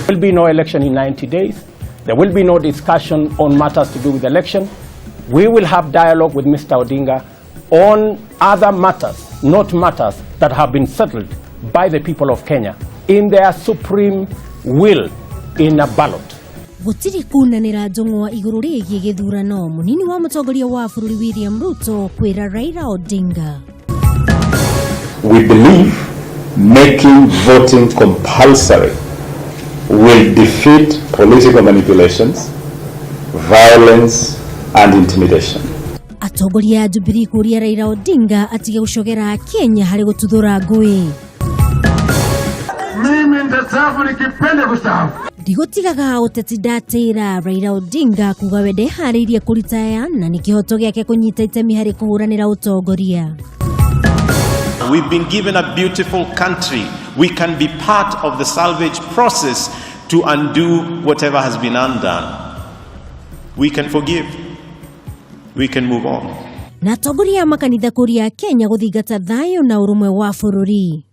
There will be no election in 90 days. There will be no discussion on matters to do with election. We will have dialogue with Mr. Odinga on other matters, not matters that have been settled by the people of Kenya in their supreme will in a ballot. Gũtirĩ kunanĩra njũng'wa igũrũ rĩgiĩ gĩthurano, mũnini wa mũtongoria wa bũrũri William Ruto kwĩra Raila Odinga. We believe making voting compulsory will defeat political manipulations, violence, and intimidation. Atongoria a Jubilee kũria Raila Odinga atige gũcogera Kenya harĩ gũtuthũra ngũĩ. Mimi nitastaafu nikipenda kustaafu. Ndigũtigaga ũteti ndatĩra, Raila Odinga kuga we ndeharĩirie kũritaya na nĩ kĩhoto gĩake kũnyita itemi harĩ kũhũranĩra ũtongoria. We've been given a beautiful country. We can be part of the salvage process to undo whatever has been undone. We can forgive. We can move on. Na atongoria a makanitha kũria Kenya gũthingata thayũ na ũrũmwe wa bũrũri.